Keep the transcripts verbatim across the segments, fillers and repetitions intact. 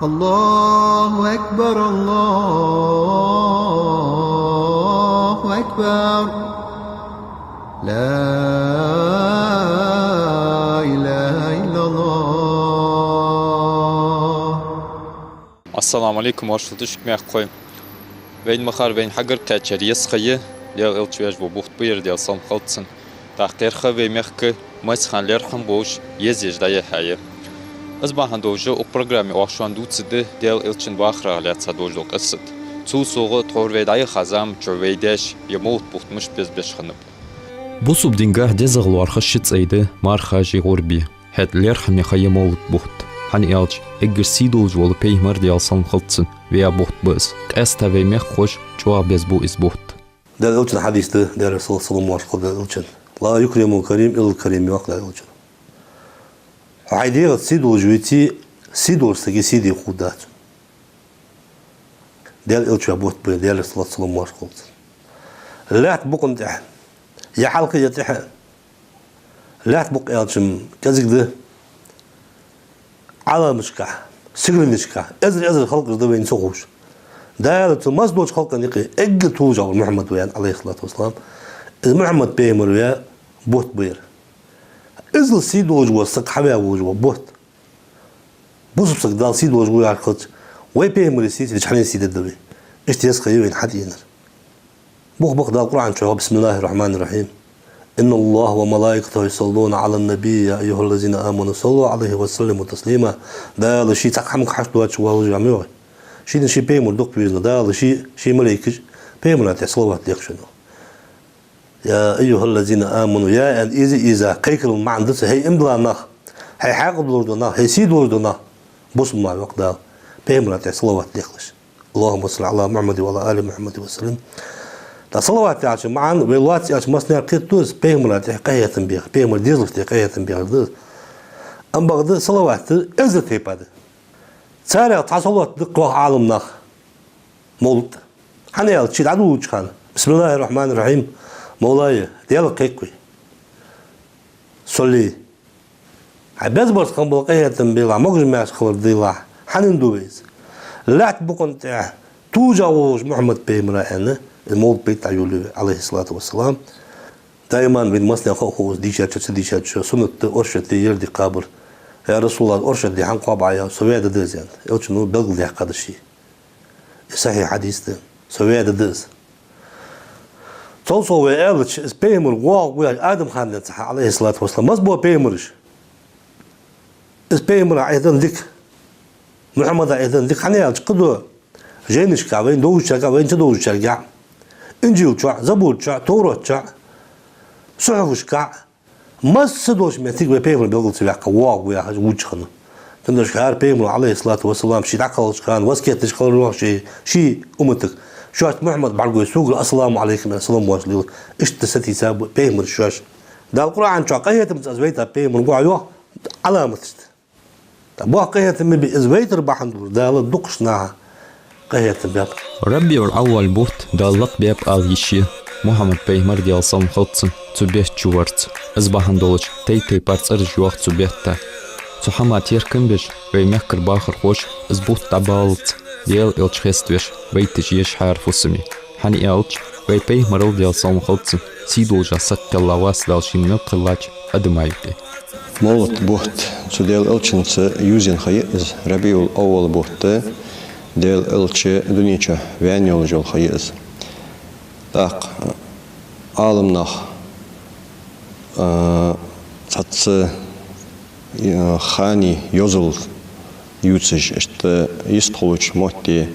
الله أكبر، الله أكبر. لا إله إلا الله. Ассаламу Ӏалайкум, моаршал да шуга, мехкахой. Вайна ма харра, вайна хьагарга кхаьчар еза ха я, Даьла Элча ваьча вола бутт ба ер, Даьла салам хилда цунна. ТӀаккха ер ха вай мехка массахана лерхӀам болаш, еза еш дӀаяхьа я. Из бахьан долаш укх программе оаха шоана дувцаргда Даьла Элчан вахарах лаьца долаш дола къиссат. Цул совгӀа тхьовра вай дӀаяхача заман чухь вай даьша ер мовлат бутт мишта беза беш хиннаб. Бусалба динагахьа дезагӀа лоархӀаш ши цӀай да: мархий, гӀурбий. ХӀаьта лерхӀаме ха я мовлат бутт. ХӀана аьлча, эггара сий долаш вола пайхамар, Даьла салам хилда цунна, веа бутт ба из. Къаьстта вай мехкахоша чӀоагӀа беза бу из бутт. Даьла Элчан хьадис да, Даьла салам-моаршал хилда Даьла Элчанна: «لا يكرم الكريم إلا الكريم», йоах Даьла Элчано. Хьо хьай дегӀаца сий долаш веце, сий долча сага сий де хургдац. Даьла Элча ваь бутт ба ер, Даьла салам-моаршал хилда цунна. Лаьтта букъа тӀа, е хьалха, е тӀехьа. Лаьтта букъ аьлча-м кӀезига да, Ӏаламашка, сигаленашка, эзар-эзар халкъаш да вайна ца ховш. Дала цу массадолча халкъа юкъе эггара толаш вола Мухьаммад ва аьнна, Ӏалайхи ссалату вассалам. Из Мухьаммад пайхамар ваь бутт ба ер. Иззал сий долаш вола саг хьаваь волаш вола бутт. Бусалба саг Дала сий долаш ва яхар хилча, вай пайхамара сий ца дича, хьанна сий дергда вай? Иштта еза ха я вайна хьатӀаенар. Бух ба-кх Дала Къуръан чу: «بسم الله الرحمن الرحيم. إن الله وملائكته يصلون على النبي يا أيها الذين آمنوا صلوا عليه وسلموا تسليما». Дала ший цхьаккха хӀамага хьашт доацаш воаллаш ва ма йоахий. Шийна ший пайхамар дукха веза, Дала ший, ший малейкаш пайхамара тӀа салават лехаш хиннав. «يا أيها الذين آمنوا», «я» аьнна ийза-ийза кхайкарал маӀан да цун: «ХӀей, иман дилла нах, хӀей, хьаькъал долаш дола нах, хӀей, сий долаш дола нах». Бусалба нах ва-кх Дала, пайхамара тӀа салават лехалаш. «اللهم صل على محمد وعلى آل محمد وسلم». ТӀаккха салават яхачун маӀан вай лоацца аьлча массанена кхетаду из: пайхамара тӀа къахетам бе, пайхамара дезала тӀа къахетам бе да из. Амма бакъда салават эзар тайпа да. Царех цхьа салават да-кх, йоах Ӏаламнаха, мовлат. ХӀана аьлча, ше дӀадолалуча хана: «بسم الله الرحمن الرحيم. مولاي», Даьлага кхайк вай. «صل», хьай безбараш хинна бола къахетам белахь, могаш-маьрша хилар делахь, хьанна ду вай из? Лаьтта букъа тӀа толаш волаш Мухьаммад пайхамара аьнна, из мовлат байт дӀайолаю вай, Ӏалайхи ссалату вассалам. Даиман вайна массанена хов-хов из, дийшача, ца дийшача, суннат да, оршот де, ер де кхабар. «يا رسول الله, оршот де хьа кхоаб Ӏа», аьнна, со ваь да из, аьнна. Элчано белгалдаьккхад из ший. Из сахьихь хьадис да, со ваь да из. Цул совгӀа вай аьлча, из пайхамар воагӀаргва яхаш Адам ханна денз хьа, Ӏалайхи ссалату вассалам. Масса бола пайхамараш? Из пайхамара Ӏехаденна дика, Мухьаммада Ӏехаденна дика, хӀана аьлча, кхыдола жайнашка, вайна довзачарга, вайна ца довзачарга, Инжил чу, Забур чу, Товрат чу, сухьуфашка, масса долча моттиге вай пайхамар белгал ца ваьккха, воагӀаргва яхаш вувцаш хиннав. Цудухьа хӀара пайхамаро, Ӏалайхи ссалату вассалам, ше дӀакхалхача хана васкет деш хилар йоах ший, ший умматага: «Шоашта Мухьаммад бӀаргагой, согара ассаламу Ӏалайкум аьнна салам-моаршал лелаш». Иштта сатийсаб пайхамараш шоаш. Дала Къуръан чу къахетамца из вайтаб пайхамар гохьа йоах Ӏаламаташта. ТӀаккха боккха къахетам ма бий, из вайтар бахьан долаш Дала дукхача наха къахетам баьб. РабиӀул-Аввал бутт Дала лакхбаьб ала йиш я Мухьаммад пайхамар, Даьла салам хилда цунна, цу бетта чу варца. Из бахьан долаш тайп-тайпара цӀераш йоах цу бетта. Цу хӀаман теркам беш, вай мехкара бахархоша из бутт дӀабаллалца Даьла Элча хеставеш байташ еш хьаьра фусаме. ХӀана аьлча, вай пайхамарал, Даьла салам хилда цунна, сий долаш саг кхелла вац Дала шийна мел кхеллача адамий юкъе. Мовлат бутт, цу Даьла Элчанца ювзаенна ха я из, РабиӀул-Аввал бутт, Даьла Элча дунен чу ваьнна йолаш йола ха я из. ТӀаккха Ӏаламнах, а, цхьацца, а, ханеи йозалеи ювцаш, иштта йистхулача метте,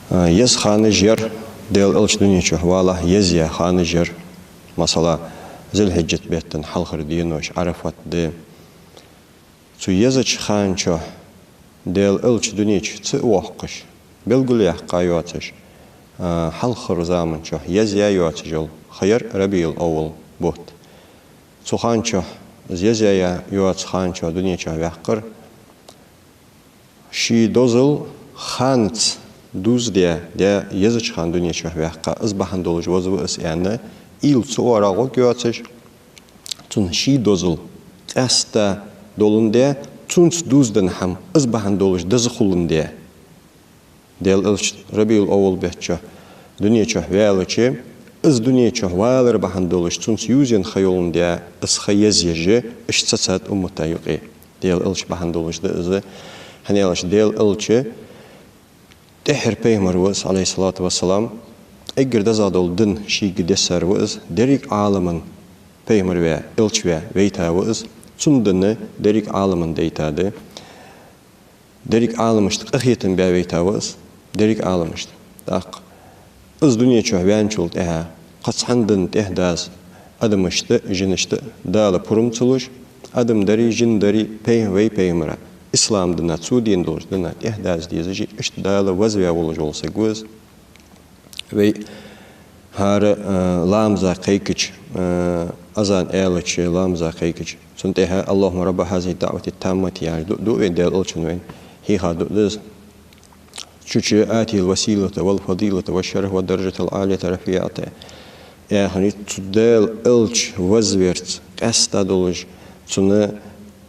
а, еза ханаш яр, Даьла Элча дунен чу валале еза яь ханаш яр. Масала, Зуль-Хьиджат бетта хьалхара денош, Ӏарафат ди. Цу езача хана чухь Даьла Элча дунен чу ца воаккхаш, белгалъяьккха йоацаш, а, хьалхарча заман чухь еза яь йоацаш йола ха яр РабиӀул-Аввал бутт. Цу хана чухь, из еза яь йоаца хана чухь дунен чу ваьккхар, ший дозал ханаца дувзадаь, даь, езача хана дунен чу ваьккха, из бахьан долаш вазва из аьнна, уйла ца оарагӀа гӀоргйоацаш, цун ший дозал къаьстта доландаь, Цунца дувзаденна хӀама, из бахьан долаш деза хуландаь. Даьла Элча РабиӀул-Аввал бетта чу дуне чу ваьлча, из дуне чу валар бахьан долаш цунца ювзаенна ха йоландаь, из ха езъеш, иштта цаӀ цаӀ уммата юкъе. Даьла Элча бахьан долаш да из, хӀана аьлча Даьла Элча тӀеххьара пайхамар ва из, Ӏалайхи ссалату вассалам, эггара дезагӀа дола дин шийга дессар ва из, деррига Ӏаламан пайхамар ваь, элча ваь вайта ва из, цун дин деррига Ӏаламан дайта да. Деррига Ӏаламашта къахетам баь вайта ва из, деррига Ӏаламашта. ТӀаккха из дуне чу ваьнначул тӀехьагӀа, кхы цхьан дина тӀехьа даза адамашта, жинашта Дала пурам ца луш, адам дарий, жин дарий, пайх-, вай пайхамара, ислам дина, цо дена долча дина тӀехьа даза дезаш, иштта Дала вазваь волаш вола саг ва из. Вай хӀара, э, ламаза кхайкача, э, азан аьлча, ламаза кхайкача, цун тӀехьа: «اللهم رب هذه الدعوة التامة», яхаш дуӀа ду вай, Даьла Элчано вайна хьийха дуӀа да из. Цу чу: «آتيه الوسيلة والفضيلة والشرف والدرجة العالية الرفيعة», яхаш, цу Даьла Элча вазверца къаьста долаш, цунна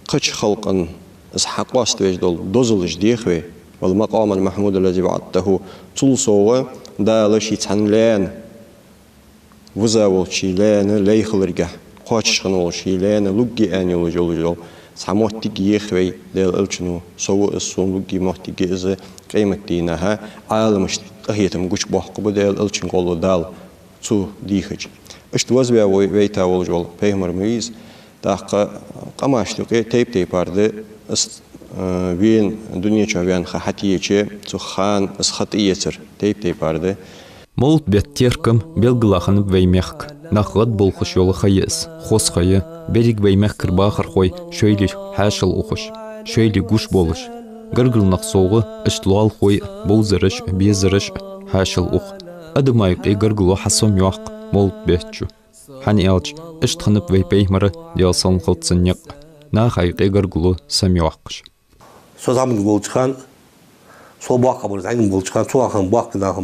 кхыча халкъа из хьакъоаставеш дола дозалаш деха вай, «والمقام المحمود الذي وعدته», цул совгӀа Дала ший цхьан лаьна, вуза волча ший лаьна лай хиларгахьа кхоачаш хинна волча ший лаьна лургья аьнна йолаш йола цхьа моттиг еха вай, Даьла Элчано: «Со ва из, сона лургья моттиг я из, къематдийнахьа Ӏаламашта къахетам гучабоаккхаргба Даьла Элчан гӀолла Дала цо дийхача». Иштта вазваь вай-, вайта волаш вола пайхамар ма вий из. ТӀаккха къамашта юкъе тайп-тайпара да из, э, вена, дуне чу ваьнна ха хьатеча, цу хана из ха тӀаэцар тайп-тайпара да. Мовлат бетта теркам белгала хиннаб вай мехка. Нах гӀадболхаш йола ха я из, хоза ха я, беррига вай мехкара бахархой шоайла хьаьшал ухаш, шоайла гуш болаш. Гаргара нах совгӀа, иштта лоалахой а, бовзараш а, безараш а хьаьшал ух. Адама юкъе гаргало хьасомайоаккх мовлат бетта чу. ХӀана аьлча, иштта хиннаб вай пайхамара, Даьла салам хилда цунна, никъ, наха юкъе гаргало самайоаккхаш. Со зӀамига волча хана, со боккха бар зӀамига волча хана, цу хана боккхий нах,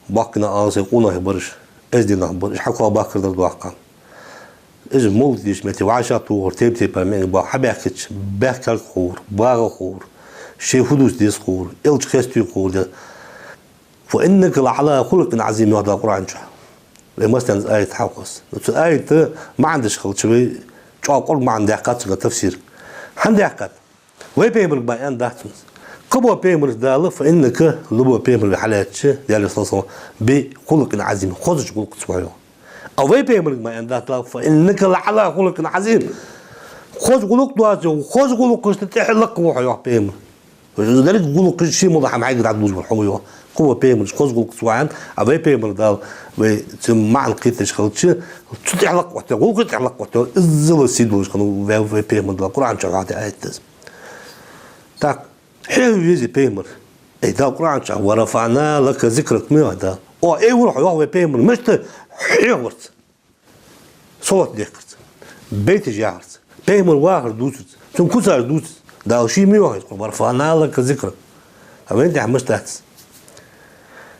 боккхий нах ала сай къонахий бараш, эздий нах бараш, хьакхоа баккхар дар доккха. Из мовлат деш метте вӀашагӀтохар, тайп-тайпара мега боккха хьабаьхкача, баьхкарг ховр, багӀа ховр, шоай фу дувца деза ховр, Элча хеставе ховр да. «وإنك لعلى خلق عظيم», йоах Дала Къуръан чу. Вай массанена из аят хьахоз. Цу аята маӀан деш хилча, вай чӀоагӀа кӀоарга маӀан даьккхад цунга тафсир. ХӀана даьккхад? Вай пайхамарга ма аьннадац цунца. Кхыбола пайхамарга Дала: «فإنك», любой пайхамар вай хьалаьцача, Даьла Расул саллаллаху Ӏалайхи ва саллам, «بخلق عظيم», хозача гӀулакхаца ва хьо, йоах. А вай пайхамарга ма аьннадац Дала: «فإنك لعلى خلق عظيم». Хоза гӀулакх доацаш, хоза гӀулакхашта тӀехьа лакха ва хьо, йоах пайхамар. Деррига гӀулакхаш ший мел дола хӀама хьайга дӀадувцаш вар хьо, йоах. Кхыбола пайхамараш хоза гӀулакхаца ва аьнна, а вай пайхамарга Дала, вай цун маӀан кхетадеш хилча, цу тӀехьа лакха оттадаь, гӀулакхаш тӀехьа лакха оттадаь, иззал сий долаш хиннав вай, вай пайхамар Дала. Къуръан чу хьоахадаь аят да из. Так, хьехаве веза пайхамар. Эй, Дала Къуръан чу: «ورفعنا لك ذكرك», ма йоах Дала. О, эй, вар хьо, йоах, вай пайхамар, мишта хьехаварца. Салот дехкарца, байташ яхарца, пайхамара вахар дувцарца, цун куцаш дувцарца. Дала ше ма йоах из, «ورفعنا لك ذكرك». А вайна тӀехьа мишта дац?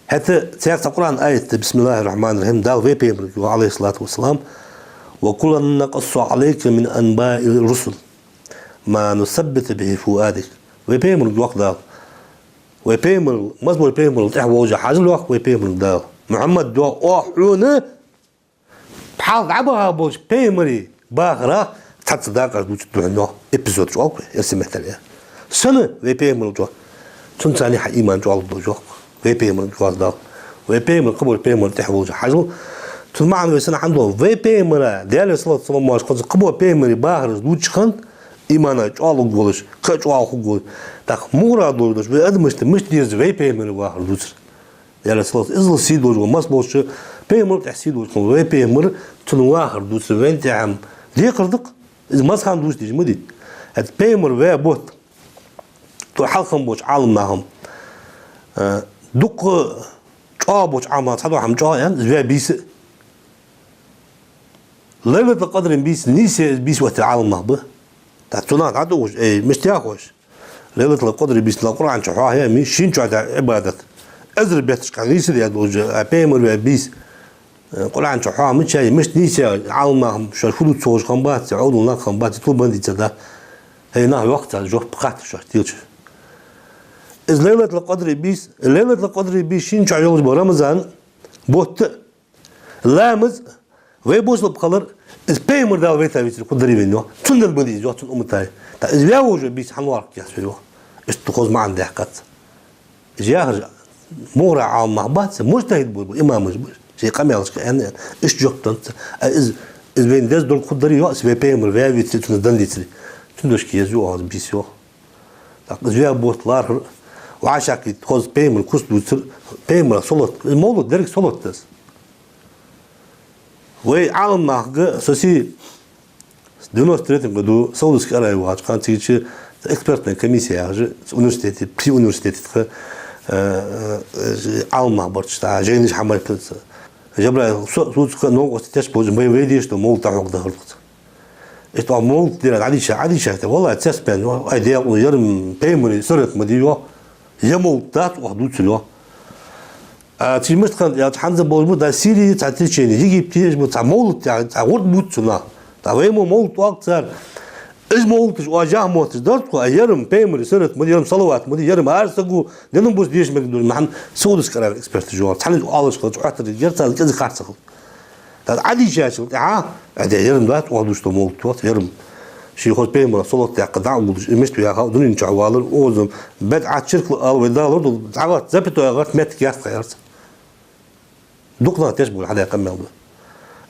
ХӀаьта цхьаькха цхьа Къуръан аят да, بسم الله الرحمن الرحيم, Дала вай пайхамарга йоах, عليه الصلاة والسلام: «وكلا نقص عليك من أنباء الرسل ما نثبت به فؤادك». Вай пайхамарга йоах Дала. Вай пайхамар, массаболча пайхамарал тӀехьа волча хьажал, йоах, вай пайхамарга Дала. Мухьаммад, йоах, оаха хьона пхьалкха дӀабаха болча пайхамарий бахарах цхьацца дакъаш дувцаргда хьона, йоах, эпизод чӀоагӀа, эрсий меттала аьлча. Сенна? Вай пайхамарал, йоах. Цунца хьа иман чӀоагӀлургда, йоах. Вай пайхамарга йоах Дала. Вай пайхамар кхыболча пайхамарал тӀехьа волча хьажал. Цун маӀан вай сенна хьадоал? Вай пайхамара, Даьла салот-салам моаршал хилда цунна, кхыболча пайхамарий бахараш дувцача хана, иман чӀоагӀлургволаш, кхы а чӀоагӀа хургволаш. ТӀаккха мугӀара долаш да вай, адамашта мишта деза вай пайхамарий бахар дувцар? Даьла салот, иззал сий долаш вола, массаболча пайхамарал тӀехьа сий долаш хинна вай пайхамар, цун вахар дувцар вайна тӀехьа-м декхар да-кх. Из масса хана дувца дезаш ма дий. ХӀаьта пайхамар ваь бутт, тхо хьалха болча Ӏаламнаха-м, э, дукха чӀоагӀа болча Ӏаламнаха цхьадола хӀама чӀоагӀа аьнна, из ваь бийса а. Лайлатул-Къадрий бийса, нийсса бийса оттадаь Ӏаламнах ба. ТӀаккха цунах дӀатӀавугаш, эй, мишта яхаш? Лайлатул-Къадрий бийса Дала Къуръан чу хьоахаяьй-м, шийна чу даь Ӏибадат. Эзар бетташка нийсса даь долаш, а пайхамар ваь бийса, э, Къуръан чу хьоахаяьй-м, мишта нийсса я, Ӏаламнах-м шоаш фу дувц ца ховш хиннабац, Ӏовдал нах хиннабац, тилбандий ца даь. ХӀай нах, йоах цар, жоп хатта шоашта телача. Из Лайлатул-Къадри бийса, Лайлатул-Къадри бийса шин чу йолаш ба Рамазан бутт а, ламаз а, вай бусалба хилар, из Пайхамар Дала вайта вецаре хургдарий вайна, йоах. Цунна дала ма дий из, йоах, цун уммата. ТӀаккха из ваь вожа бийса хьанварх кес вай, йоах. Иштта хоза маӀан даьккхад цар. Из яхараш мугӀара Ӏаламнах бац, мужтахӀид ба, имамаш ба. Шоай къамаьлашка аьнна, иштта жоп деннад цар. А из, из вайна деза долга хургдарий, йоах, из вай Пайхамар ваь вецаре, цунна из денна децаре. Цудухьа кхы еза, йоах, из бийса, йоах. ТӀаккха из ваь бутт лархӀар, вӀашагӀкхийтта хоза Пайхамара куц дувцар, Пайхамара салот, из мовлат деррига салот да из. Вай Ӏаламнахага, со се девяносто третьем году Саудовски Аравии вахача хана, цига экспертная комиссия яхаш, университете, при университете тха, э, э, Ӏаламнах барт, тӀаккха жайнаш хьамайна пилца. Жабраил, со, со цу новкъостий теш болча, вай, вай деш дола мовлат дӀахьокхадаь хилар тхо. Иштта мовлат дера Ӏадийша, Ӏадийша, те, валлахӀи, цецбаьнна, йоах, ай, Даьла, яр-м Пайхамара суннат ма дий, йоах. Ер мовлат дац оаха дувцар, йоах. А цига мишта хиннад аьлча, хӀанз а болаш ба, да, Сирии цхьа течени, Египте уж ба, цхьа мовлат, цхьа, цхьа гӀурба бувц цунах. ТӀаккха вай мо мовлат оал цар. Уж мовлаташ оаха жах мотташ дар тхо, а ер-м Пайхамара суннат ма дий, ер-м салават ма дий, ер-м ара саго дийнахьа бус деша мегаргдолаш, маӀан Саудовски Аравии эксперташ йоах. Цхьанне оалаш хилча, Ӏоттар герца, кӀезига харцахьа хилча. ТӀаккха Ӏадийшачул тӀехьагӀа, а, де, ер-м дац оаха дувцаш дола мовлат, йоах, ер-м ший хоза Пайхамара салот даьккха дӀа а гулдеш, из мишта ваьхав, дунен чу валар, озам, бидӀат, ширк ала вай далар, дул дӀагӀарт, запятой гӀарт, моттиг яц тха, аьлар цар. Дукха нах теш болаш хьадаь къамаьл да.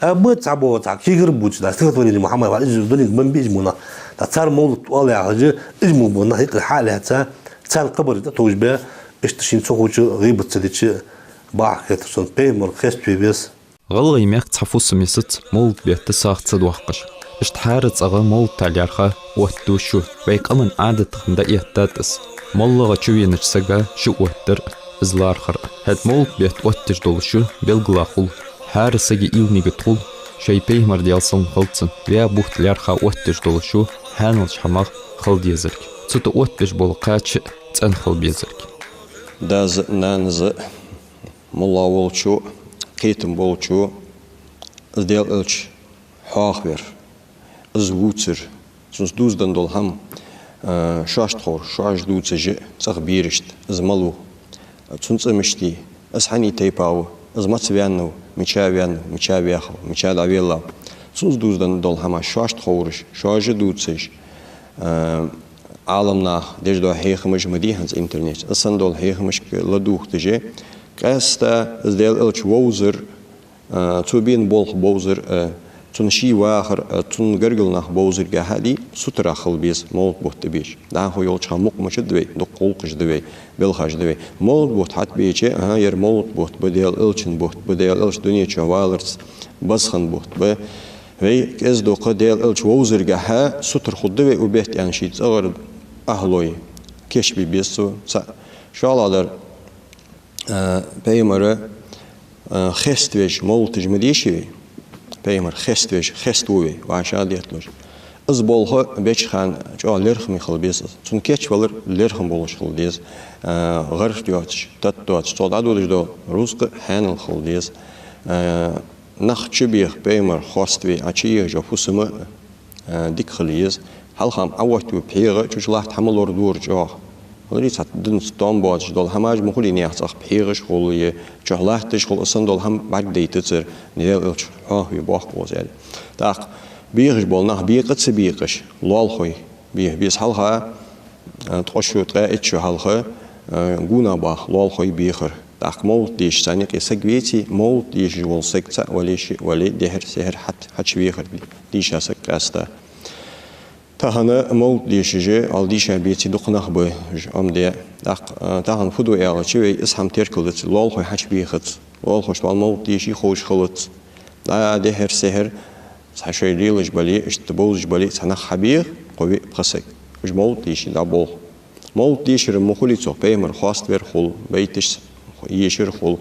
А ба цхьабола цхьа кагий бувцаш, да, стихотворени Мухьаммад, ва из дунен бан бийж муна. ТӀаккха цар мовлат оал яхаш, из мо бу нах юкъера хьа а лаьца, царна хабар тӀатовжабаь, иштта шийна ца ховча, гӀийбат ца дича, бахьа хетар сона, Пайхамар хеставе веза. ГӀалгӀай мехка цхьа фусам йисац мовлат бетта сагӀа ца доаккхаш. Иштта хӀара цӀагӀа мовлата лаьрхӀа оттаду шу, вай къаман Ӏадатах дӀаэттад из. МоллагӀа чувенача сага шу оттадар, из лархӀар. ХӀаьта мовлат бетта оттадеш дола шу белгала хул. ХӀара сага уйла нигат хул, шоай Пайхамар, Даьла салам хилда цунна, ваь бутт лаьрхӀа оттадеш дола шу хьаьналча хӀамах хила дезарг. Цу тӀа оттабеш бола кхача а цӀена хила безарг. Дас а, нанас а, моллагӀа волчо, кхетам болчо, из Даьла элча хьоахавар, из вувцар, цунца дувзаденна дола хӀама, а, шоашта ховр, шоаш дувцаш а, цӀагӀа берашта, из малув, цун цӀи мишта я, из хьан тайпа ва, из маца ваьннав, мича ваьннав, мича ваьхав, мича дӀавеллав. Цунца дувзаденна дола хӀама шоашта ховраш, шоаш а дувцаш, а, Ӏаламнаха деш дола хьехамаш ма дий хӀанз интернете. Из санна дола хьехамашка ладувгӀаш а, къаьстта из Даьла элча вовзар, а, цо бена болх бовзар, а, цун ше вахар, а, цун гаргара нах бовзаргахьа а дий, сутара хила беза мовлат бутт тӀабеча. ДӀахо йолча хана мукъамаш да вай, дукха гӀулакхаш да вай, белхаш да вай. Мовлат бутт хьатӀабеча, аха, ер мовлат бутт ба, Даьла элчан бутт ба, Даьла элча дунен чу валарца база хинна бутт ба. Вай кӀезига-дукха Даьла элча вовзаргахьа сутара хургда вай укх бетта, аьнна, ший цӀагӀара ахӀлой кийчбе беза цо. ЦаӀ. ШоллагӀдар, а, Пайхамара, а, хеставеш мовлаташ ма дийший вай. Пайхамар хеставеш, хеставу вай, вӀашагӀдетталуш. Из болх беча хана чӀоагӀа лерхӀаме хила беза из. Цун кийчвалар лерхӀам болаш хила деза. А, гӀарх доацаш, тата доацаш, цо дӀадодаш дола рузкъа хьаьнал хила деза. А, нах чубеха Пайхамар хоаставе, а, чуехаш йола фусам а, а, дика хила еза. Хьалха-м Ӏооттаю пхьегӀа, чу чу латта хӀама лорадора чӀоагӀа. Хьаларе цхьа динца том боацаш дола хӀамаш ма хулий наьха цӀагӀа, пхьегӀаш хул е чу латташ хул, из санна дола хӀама бӀаргадайтацар, Даьла элча хьоахаве боккха ва из, аьле. ТӀаккха бехаш бола нах бекъа а ца бекъаш, лоалахой беха беза. Хьалха, а, ткъо шу, ткъаь итт шу хьалха, а, гонахьа баха лоалахой бехар. ТӀаккха мовлат дешаш царна юкъе саг веце, мовлат дешаш вола саг цаӀ вале, шиъ вале, дехьара-сехьара хьат-, хьачувехар дийша саг къаьстта. Тахан мовлат дешаш а, ал дийша беце дукха нах ба, уж Ӏомадаь. ТӀаккха, а, тахан фу ду аьлча, вай из хӀама теркалдац, лоалахой хьачубехац, лоалахошта вал мовлат деший ховш хилац. ДӀа дехьара-сехьара цхьа шоай лелаш бале, иштта бовзаш бале, цхьа нах хьабеха, кхо-виъ-пхи саг. Уж мовлат деший дӀаболх. Мовлат дешар ма хулий цох, Пайхамар хоаставар хул, байташ ешар хул.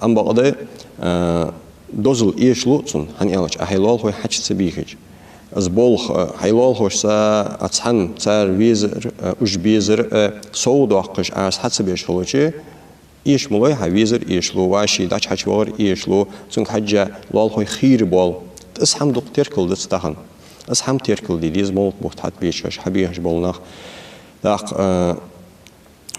Ам бакъда, а, дозал эшалу цунна, хӀана аьлча, Ӏа хьай лоалахой хьачу ца бийхача. Из болх, а, хьай лоалахошца, а, цхьана цар везар, а, уж безар, а, совгӀа доаккхаш, Ӏа из хьа ца беш хилча, эша ма лой хьа, везар эшалу, вӀаший дӀачу хьачувахар эшалу, цунга хьежжа лоалахой хийра боал. Из хӀама дукха теркалдац тахан. Из хӀама теркалде деза, мовлат бутт хьатӀабеча хьабехаш бола нах. ТӀаккха, э,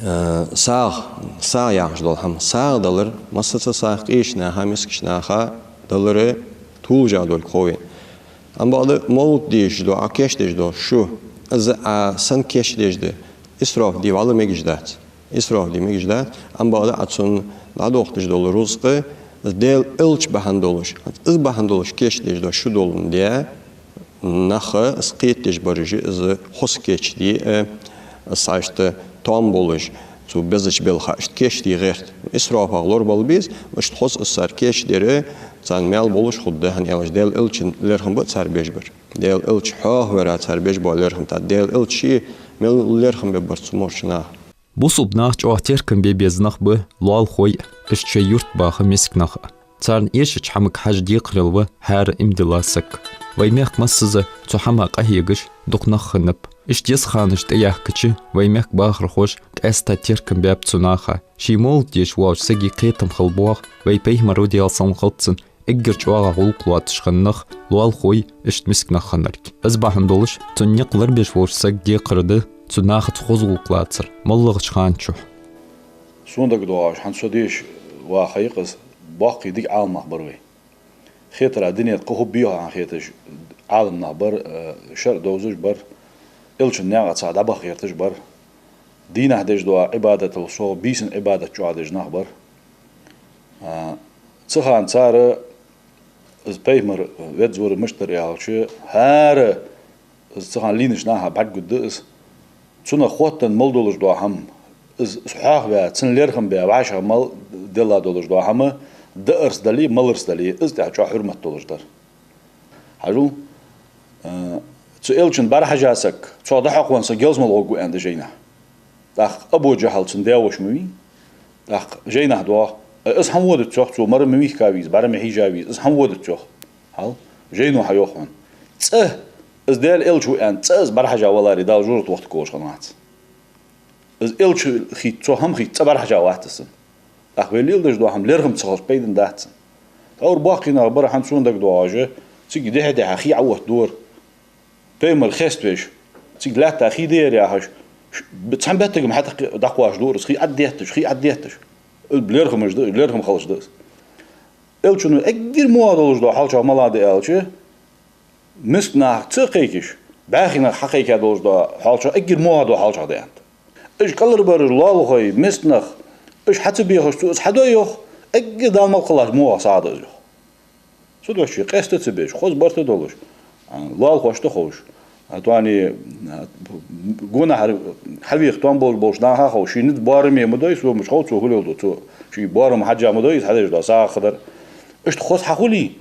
э, сагӀа, сагӀа яхаш дола хӀама. СагӀа далар, массаза сагӀа къеча наха, мискача наха далар толаш долга хов вайна. Амма бакъда мовлат дешаш да, Ӏа кийчдеш да шу, из Ӏа сенна кийчдеш да, исроф де вӀалла мегаш дац. Исроф де мегаш дац, амма бакъда Ӏа цунна дӀадохийташ дола рузкъа, из Даьла элча бахьан долаш, из бахьан долаш кийчдеш да шу доландаь, наха из кхетадеш бараш, из хоза кийчде, э, из иштта тоам болаш, цу безача белха иштта кийчде гӀерт. ИсрофагӀа лорабала беза, иштта хоза из цар кийчдер, царна маьл болаш хургда, хӀана аьлча Даьла элчан лерхӀам ба цар беш бар. Даьла элча хьоахавара цар беш бола лерхӀам, тӀаккха Даьла элча ше мел лерхӀам бергбар цу морча наха. Бусалба нах чӀоагӀа теркам бе беза нах ба лоалахой, иштта шоай юрта баха миска нах. Царна эшача хӀамага хьажа декхарийла ва хӀара иман дилла саг. Вай мехка массаза цу хӀамах къахьегаш дукха нах хиннаб. Иштта еза ханаш тӀаяхкача, вай мехка бахархоша къаьстта теркам баьб цу наха. Ший мовлат дешаш волча сага кхетам хила боагӀа вай Пайхамара, Даьла салам хилда цунна, эггара чӀоагӀа гӀулакх лоацаш хинна нах лоалахой, иштта миска нах хиннарг. Из бахьан долаш, цун никъ лорабеш волча сага декхар да цу нахаца хоза гӀулакх лацар моллагӀча хана чухь. Сона дагадоагӀаш, хӀанз со деша ваха хьекъаз боккхий дика Ӏаламнах бар вай. Хетар а дунен тӀа кхы хӀама бехаш хеташ Ӏаламнах бар, э, шарӀ довзаш бар, элчан наькъа цхьа дӀабаха гӀерташ бар. Дийнахьа деш дола Ӏибадатал совгӀа бийсан Ӏибадат чӀоагӀа деш нах бар. А, цу хана цар, из Пайхамар веза вар мишта дар аьлча, хӀара из цу хана лийннача наха бӀаргагургда из. Цунах хоттаденна мел долаш дола хӀама, из, из хьоахаваь, цун лерхӀам баь, вӀашагӀа мел делла долаш дола хӀама, даарца дале, маларца дале, из тӀехьа чӀоагӀа хьурмат долаш дар. Хьажал, э, цу элчанна бӀарахьежа саг, цох дӀахьокха саг ялсмала гӀоргва аьнна да жайнахьа. ТӀаккха Абу ДжахӀал цун даь-воша ма вий. ТӀаккха жайнахьа доагӀа: «Э, из хӀана вода цох, цо мара ма вийхка веза, бӀара ма хьежа веза, из хӀана вода цох?» Хьал, жайно хьайоах хьона. ЦӀа, из Даьла элча ва аьнна, цӀа из бӀарахьежа валаре, Дала жожагӀате вахийтаргволаш хиннавац. Из элча хийтта, цо хӀама хийтта, цӀа бӀарахьежа вац из. ТӀаккха вай леладеш дола хӀама лерхӀам ца хилча, пайда бац цун. Тхьовра боккхий нах бар, хӀанз сона дагадоагӀаш, цига дехьа-дехьа хий Ӏооттаду. Пайхамар хеставеш, цига лаьтта хий да ер яхаш, ш-, б-, цхьан беттага-м хьатӀакхи-, дӀакхоачаш ду уж, хий Ӏодетташ, хий Ӏодетташ. Уж лерхӀамаш да, лерхӀам хилаш да из. Элчано эггара муха долаш дола хьал чӀоагӀа малагӀа да аьлча, миска нах ца кхайкаш, бӀаьхий нах хьакхайка долаш дола хьал чӀоагӀа, эггара муха дола хьал чӀоагӀа да аьннад. Уж кӀалхарбараш, лоалахой, миска нах, уж хьа ца бехаш, цо из хьадой йоах, эггара Дала мел кхеллача муха сагӀа да из йоах. Цудухьа къаьста ца беш, хоза барт долаш, а, лоалахошта ховш, а, тони, а, гонахьара хьавеха тоам болаш болча наха ховш, ший низ боараме ма дой, цо муш хов, цо хулил ду, цо ший боарам хьежжа ма дой, из хьадеш дола сагӀа хьадар. Иштта хоза хьахуле,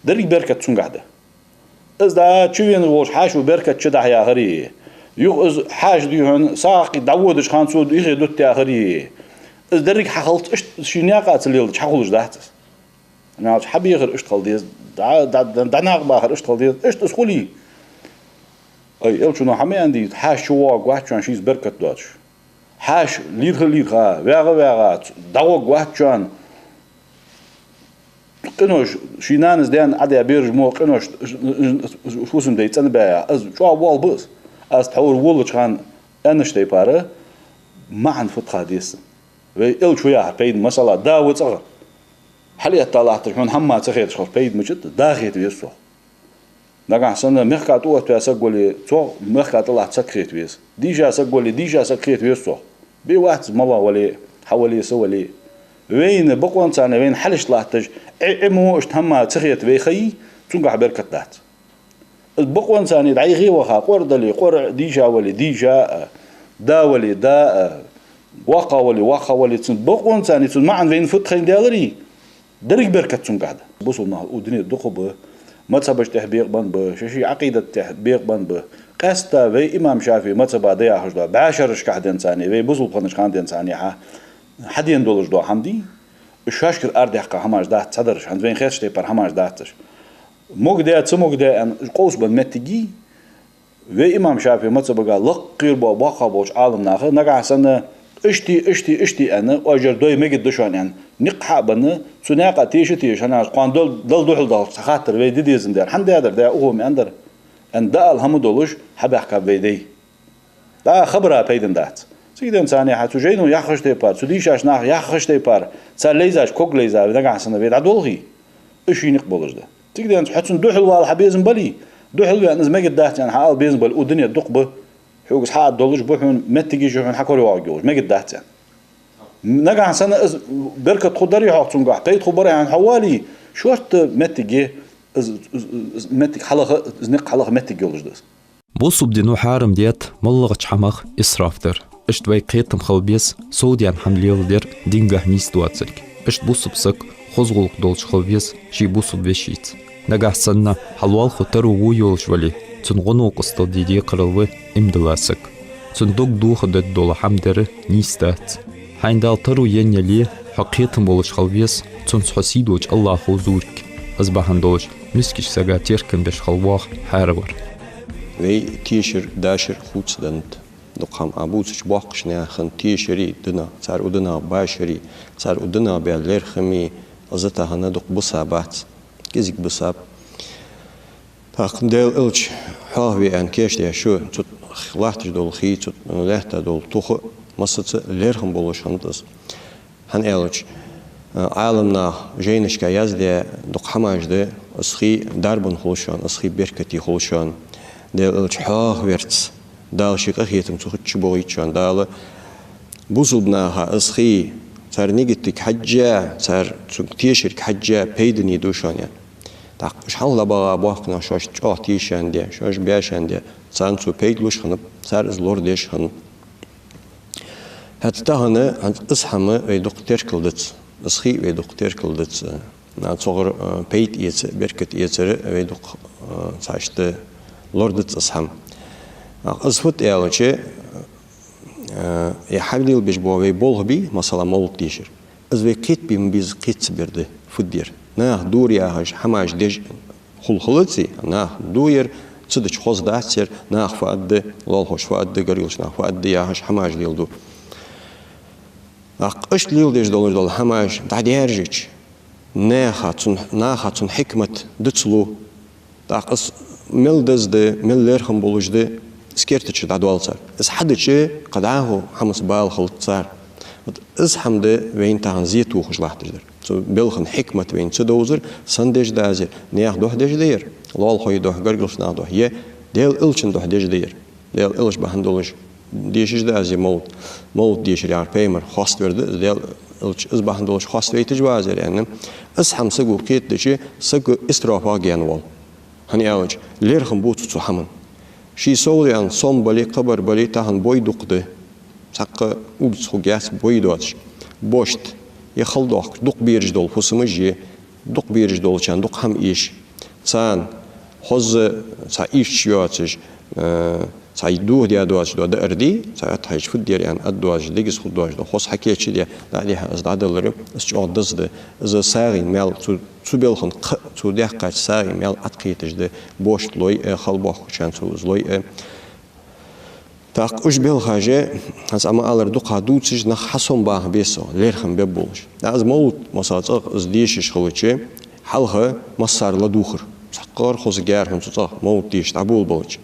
деррига беркат цунгахьа да. Из дӀа чувена волча хьаьшо беркат чудахьа яхари, юха из хьаьша дий хьона сагӀа кхийтта дӀаводача хана цо юхе дутта яхари, из деррига хьахилац, иштта ший наькъа ца леладича хьахулаш дац из. ХӀана аьлча хьабехар иштта хила деза, дӀа-, дӀа-, дӀа-, дӀанакъабахар иштта хила деза, иштта из хуле. Ай, элчано хьа ма аьннадий, хьаьша чувоагӀаргвац шоана шийца беркат доацаш. Хьаьша лийрхӀа-лийрхӀа, ваьгӀа-ваьгӀа, дӀагӀоргвац шоана. Къинош, ший нанас, даьнас Ӏодаь бераш мо къинош, фусам-дай цӀенбаь, из чӀоагӀа вола ба из. Аз тхьовра волалуча хана аьннача тайпара, маӀан фуд ха деза. Вай элча ва яхар пайда, масала, да ва цӀагӀа. Хьалъэтта латташ хьона хӀама ца хеташ хилча, пайда мичад, да хета веза цох. Нагахьа санна мехка тӀаоттаваь саг вале, цох мехка тӀалатта саг хета веза. Дийша саг вале, дийша саг хета веза цох. Бе вац, малав вале, хьа вале, са вале. Вайна бокъонцани вайна хьалхашка латташ, Ӏе-, Ӏе мо иштта хӀама ца хета вай хай, цунгахьа беркат дац. Из бокъонцани дӀайхе ваха, къора дале, къора, дийша вале, дийша а, да вале, да а, воккха вале, воккха вале, цун бокъонцани цун маӀан вайна фуд хайнадаьларий, деррига беркат цунгахьа да. Бусалба нах укх дунен тӀа дукха ба, мазхӀабаш тӀехьа бекъабенна ба, шоай-шоай Ӏакъидата тӀехьа бекъабенна ба. Къаьстта вай имам ШафиӀий мазхӀаба да яхаш дола бӀаьшерашкахьа денз царна, вай бусалба хиннача хана денз царна хьа-, хьадена долаш дола хӀама дий, уж шоашкара арадаьккха хӀамаш дац цхьадараш, хӀанз вайна хетача тайпара хӀамаш дац уж. Могадаь, ца могадаь аьнна, уж къовсабенна моттиг я, вай имам ШафиӀий мазхӀабага лакхера бола боккхагӀа болча Ӏаламнаха, нагахьа санна, иштта, иштта, иштта аьнна, оаш ер дой мегаргда шоана аьнна, никъ хьа а бенна, цу наькъа теша а теша, хӀана аьлча кхоана Дал-, Далла духьал дахалца цхьа хаттар вай де дезаш дар, хӀана даьдар, даь ухо ма аьннадар. Ан даа ала хӀама долаш хьабаьхкаб вай дай. ДӀа хабара пайдана дац. Цига денз царна хьа цу жайно яххача тайпара, цу дийшача наха яххача тайпара, цар лайзача ког лайза, нагахьа санна вай дӀадолхе, уж ший никъ болаш да. Цига денз хьо цунна духьал вала хьа безам бале, духьал ваьнна из мегаргдац аьнна хьаала безам бале, укх дунен дукха ба, хьога из хьааддолаш ба, хьона моттигаш я хьона хьакоравоагӀаргйолаш, мегаргдац аьнна. Нагахьа санна из беркат хургдарий хьох цунгахь, пайда хургбарий хьона хьо вале, шортта моттиг я, из, из, из моттиг хьалаха, из никъ хьалаха моттиг йолаш да из. Бусалба дино хьарам даьд моллагӀча хӀамах исраф дар. Иштта вай кхетам хила беза, сов даьнна хӀама леладер дингахьа нийса доацилга. Иштта бусалба саг хоза гӀулакх долаш хила веза ший бусалба вешийца. Нагахьа санна хьа лоалахо таро во йолаш вале, цунна гӀо-новкъостал де декхарийла ва иман дилла саг. Цун дог доха дергдола хӀама дар нийса дац. Хьайна Дала таро енна яле, хьо кхетам болаш хила веза цунца хьо сийдолча АллахӀа зуврг. Из бахьан долаш мискача сага теркам беш хила воагӀа хьаравар. Вай тешар, дашар хувцаденнад. Дукха хӀама Ӏа бувцача боккхийча наьха тешари, динах, цар укх динах башари, цар укх динах баь лерхӀами, из тахан дукха бусабац, кӀезига бусаб. ТӀаккха Даьла Элча хьоахаве аьнна кийчдаь шу, цу латташ дола хий, цу лаьтта дола тух массаза лерхӀам болаш хиннад из. ХӀана аьлча, Ӏаламнаха жайнашка яздаь дукха хӀамаш да, из хий дарбан хулаш хьона, из хий беркате хулаш хьона. Даьла Элча хьоахаварца, Дала ший къахетам цу хи чу бохийта шоана Дала. Бусалба наха из хий, цар нигатага хьежжа, цар цунга тешарга хьежжа пайдане да шоана аьнна. ТӀаккха уж хьалха дӀабаха боккхий нах шоашта чӀоагӀа тешаш де, шоаш бешаш де, царна цо пайда луш хиннаб, цар из лорадеш хиннаб. ХӀаьта тахан хӀанз из хӀама вай дукха теркалдац, из хий вай дукха теркалдац. Цунгара, э, пайда эца, беркат эцар вай дукха, э, цхьа иштта лорадац из хӀама. Из фуд аьлча, э, е хьавлил беш бола вай болх бий, масала, мовлат дешар. Из вай кхетабе ма безза кхетацабер да, фуд ер. Наха дора яхаш хӀамаш деш хул хилаций, наха ду ер, цудухьа хоза дац ер, наха фу аргда, лоалахошта фу аргда, гаргарча наха фу аргда яхаш хӀамаш леладу. ТӀаккха иштта леладеш долаш дола хӀамаш дӀадаьржача, наха цун, наха цун хьикмат дицлу. ТӀаккха из мел деза да, мел лерхӀам болаш да, из керта чу дӀадоал цар. Из хьадича, кхы дӀахо хӀамаца бала хилац цар. Вот из хӀама да вайна тахан зе тохаш латташ дар. Цу балха хьикмат вайна ца довзар, сенна деш да из ер, наьха духьа деш да ер, лоалахой духьа, гаргарча наха духьа, е Даьла Элчан духьа деш да ер. Даьла Элча бахьан долаш дешаш да из ер мовлат. Мовлат дешар яхар пайхамар хоаставар да из, Даьла Элча из бахьан долаш хоаставайташ ва из ер аьнна. Из хӀама саго кхетадича, саг исрафах гаьна воал. ХӀана аьлча, лерхӀам бувц цу хӀаман. Ший совдаьнна сом бале, кхабар бале, тахан бой дукха да. Цхьаккха улица хургьяц бой доацаш. Бошта, е хала доахкаш, дукха бераш дола фусамаш е, дукха бераш долчарна дукха хӀама эш. Царна хоза цхьа ийрча йоацаш, э, цхьа дохадаь доацаш дола даар дий, цхьа атта хьежача фуд ер аьнна, атта доацаш, дегаза хургдоацаш дола хоза хьакийчдаь, дӀадихьа из дӀадалар, из чӀоагӀа деза да. Из сагӀийна маьл, цу, цу балхан кхаъ, цо даьккхача сагӀийна маьл атта кхеташ да, бошта лой а, хала боахкачарна цо из лой а. ТӀаккха уж балхаш, хӀанз Ӏа ма аллара, дукха дувцаш, нах хьасомабаха беза, лерхӀам бергболаш. ТӀаккха из мовлат, масала, цӀагӀа из дешаш хилча, хьалха массане ладувгӀар. Цхьаккха хоза гар хӀанз цу цӀагӀа мовлат дешаш дӀаболабелча.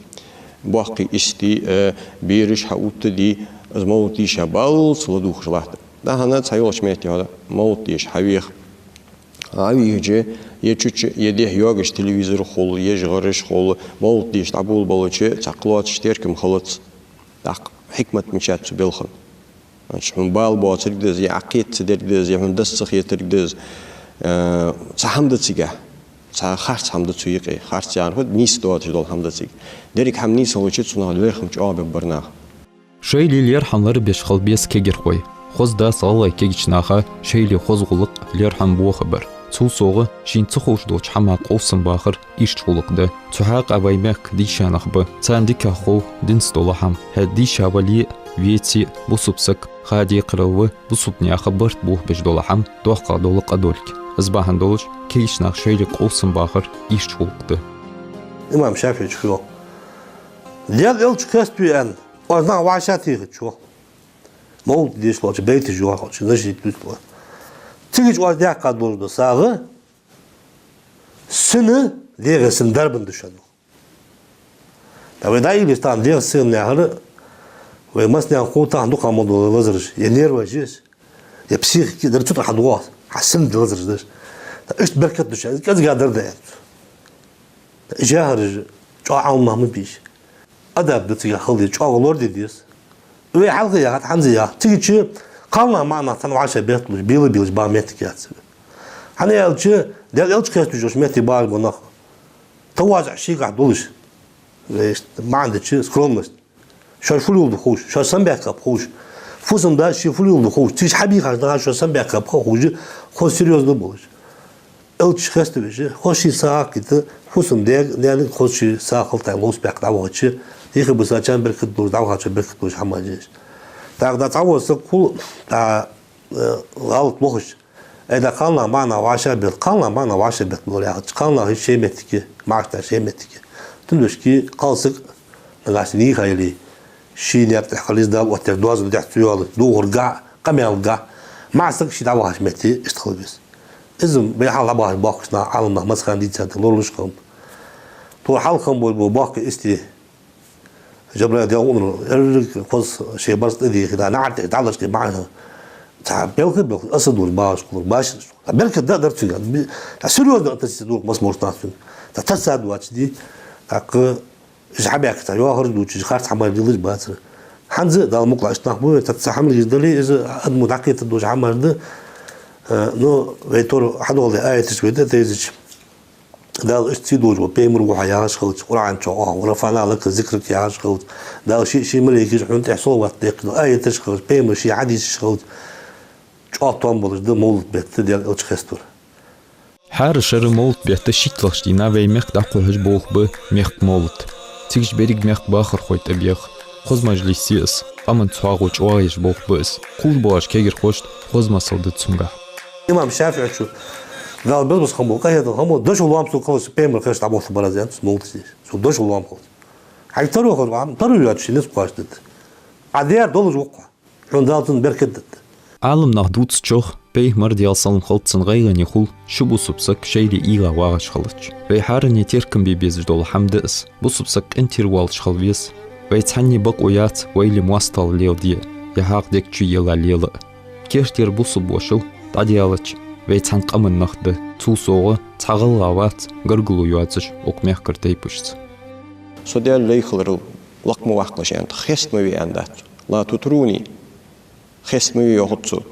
Боккхий истий, э, бераш хьаоттадий, из мовлат дийша баллалца ладувгӀаш латт. Тахан цхьайолча метте хьо мовлат дешаш хьавеха. Ӏа вийхача, е чу-чу, е дехьа йоагаш телевизор хул, е жагӀараш хул, мовлат дешаш дӀаболабелча, цхьаккха лоацаш теркам хилац. ТӀаккха хьикмат мичад цу балхан? Значит, хьона бала боацилга да из, е Ӏа кхета ца дерг да из, е хьона дас ца хетилга да из. Э, цхьа хӀама да цигахь. Цхьа харц хӀама да цу юкъе. Харц яхар фуд, нийса доацаш дола хӀама да цига. Деррига хӀама нийса хилча, цунах лерхӀам чӀоагӀа бергбар наха. Шоайла лерхӀам лорабеш хила беза кагирхой. Хоза дац гӀалгӀай кагийча наха шоайла хоза гӀулакх, лерхӀам бохабар. Цул совгӀа, шийна ца ховш долча хӀамах къовсам бахар ийрча гӀулакх да. Цу хьакъехьа вай мехка дийша нах ба. Царна дикагӀа хов динца дола хӀама. ХӀаьта дийша вале а, веце а, бусалба саг ха декхарийла ва бусалба наьха барт бохабеш дола хӀама, доккхагӀа дола къа долга. Из бахьан долаш, кагийча наха шоайла къовсам бахар ийрча гӀулакх да. Имам ШафиӀийс йоах: Даьла Элча кхеставе аьнна, оаз нах вӀашагӀтехача, йоах, мовлат дешалца, байташ йоахалца, нашид дувцалца, цигача оаз даьккха долаш дола сагӀа сина, дегӀа сина дарбан да шоана. Вай дӀаийла стан дегӀа сенна яхар, вай массанена хов тахан дукха ма дола лазараш, е нерваш я уж, е психика дар цу тӀара хьадоагӀа, хьа сенна лазараш да уж. ТӀаккха иштта беркат да шоана, из кӀезига дар да аьнна. Уж яхараш чӀоагӀа Ӏалам нах ма бий уж. Адаб да цига хила деза, чӀоагӀа лораде деза. Вай хьалха яхад, хӀанз а яхад. Цига чу кхалнах маӀа нах цхьана вӀашагӀбетталуш, бела-белаш баха моттиг яц. ХӀана аьлча, Даьла Элча хеставеш йолча метте багӀаш ба нах. ТавазуӀ шийгахьа долаш. Вешта маӀан дича скромность. Шоаш фу леладу ховш, шоаш самбаьхкаб ховш. Фусам-дас ше фу леладу ховш. Цига чу хьабийхача наха шоаш самбаьхкаб ховш. Хоза серьёзно болаш. Элча хеставеш, хоза ший сагӀа кхийтта, фусам-даьга, наьнага хоза ший сагӀа хилийта ловца баьккха дӀавахача, юхебиса чам беркат долаш, дӀавахача беркат долаш хӀама я уж. ТӀаккха дӀа цхьавола саг хул, тӀаккха, э, гӀалат лохаш. Ай, да кхалнах маӀа нах вӀашагӀбетта, кхалнах маӀа нах вӀашагӀбетталур яхача, кхалнахи шоай моттиги, маӀача наьха шоай моттиги. Тун дошки кхалсаг нагахьа санна йийха яле, ший наькъа тӀа хила еза, Дала оттадаь доазон тӀа цу йола духаргахьа, къамаьлагахьа, маӀа саг ше дӀавахача метте иштта хила веза. Из вай хьалха дӀабахача боккхийча наха, Ӏалам наха массахана дийцад, лоралуш хиннаб. Тхо хьалха хинна бола боккхий истий, Жабраил, Даьла къинтӀера, еррига хоза шоай барзкъа тӀадийхар, наӀар тӀа дӀалачкъе маӀа. Цхьа белха-белха асар долаш багӀаш хулар, башха. Цхьа беркат да дар цунга. Цхьа серьёзно относиться ду масса болча наха цунга. Цхьа тасса доацаш дий, тӀаккха уж хьабаьхка цхьа йоахараш дувцаш, харц хӀамаш лелаш бацар. ХӀанз а Дала мукъалахь иштта нах ба вай, цхьа хӀама леладале, из адамо дӀакхетаргдолаш хӀамаш да. Э, ну, вай тора хьадоаладаь аяташка вай тӀатайзача, Дала иштта сий долаш вола пайхамар ва хьо яхаш хилча, Къуръан чу оаха, «ورفعنا لك ذكرك» яхаш хилча, Дала ший, ший малейкаша хьона тӀа салават даьккхача аяташ хилча, пайхамара ший хьадисаш хилча, чӀоагӀа тоам болаш да мовлат бетта Даьла Элча хеставар. ХӀара шера мовлат бетта шийтталагӀча дийнахьа вай мехка дӀакхухьаш болх ба мехка мовлат. Цига уж беррига мехка бахархой тӀабех. Хоза мажлис я из, къаман цхьоагӀо чӀоагӀъеш болх ба из. Кхувш боагӀача кагирхошта хоза масал да цунгахьа. Имам ШафиӀийчо, Дала безам бац хиннабола, къахетам хиннабола, дошо лоам сога хилча, пайхамара хеставар дӀаболх бараз аьннад цо мовлатаца. Сога дошо лоам хилча. Хьайга таро хилча, таро йоацаш низ кхоачашдергда. Ӏа даьр долаш ва-кх хьо. Хьона Дала цунна беркат дергда. Ӏалам наха дувцачох, пайхамар, Даьла салам хилда цунна, гӀайгӀане хул ши бусалба саг шоайла ийгӀа вагӀаш хилча. Вай хӀаране теркам бе безаш дола хӀама да из. Бусалба саг къинтӀера воалаш хила веза. Вай цхьанне бокъо яц вайла моастагӀал леладе, е хьакъ дег чу елла лела а. Керттера бусалба вошал дӀадаьлча, вай цхьан къаман нах да. Цул совгӀа, цхьа гӀалгӀа вац гаргало йоацаш укх мехкара тайпашца. Со Даьла лай хиларал лакха ма ваккхалаш аьннад, хеста ма ве аьннадац. «لا تطروني», хеста ма ве йоахац цо.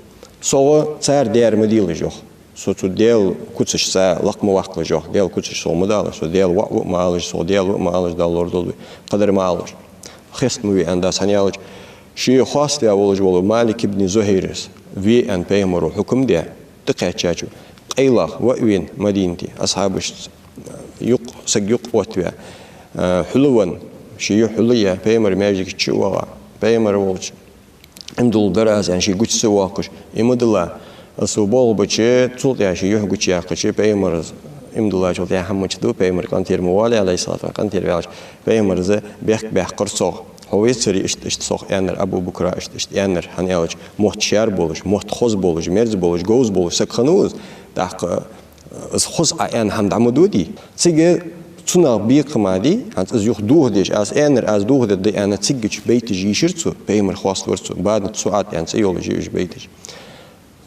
СогӀа цар даьр ма делаш йоах. Со цу Даьла куцашца лакха ма ваккхалаш йоах. Даьла куцаш согӀа ма далаш, со Даьла воӀ ва а ма алаш, со Даьла ва а ма алаш, Дала лорадолда вай, кхыдар ма алаш. Хеста ма ве аьннадац, хӀана аьлча, ше хоаставаь волаш вола Малик ибн Зухайрас ве аьнна пайхамаро хьукам даь, тӀакхаьчача, къайлагӀа ва а вена Мадинате, асхьабашца юкъ, саг юкъ оттаваь, а, хьулавенна, ший юхь хьулъяь, пайхамара маьждига чу а ваха, пайхамар волча иман дулларгдар аз аьнна, ше гуча ца воаккхаш, иман дилла, аз со болх бича, цул тӀехьа ший юхь гучаяьккхача, пайхамара иман диллачул тӀехьа хӀама мича ду, пайхамара къинтӀера ма валий, Ӏалайхи ссалату вассалам, къинтӀера ваьлча, пайхамара бехк баьккхар цох. Хьо вецаре иштта, иштта сох аьннар, Абу Бакра иштта, иштта аьннар, хӀана аьлча, мотт шаьра болаш, мотт хоза болаш, мерза болаш, говза болаш саг хиннав из, тӀаккха из хоза Ӏа аьнна хӀама дӀа ма додий. Цига цунах бекхам бий, хӀанз из юха дохадеш, аз аьннар, аз дохадергда аьнна, цигача байташ йийшар цо, пайхамар хоаставир цо, Баданат СуӀад аьнна цӀи йолаш я уж байташ.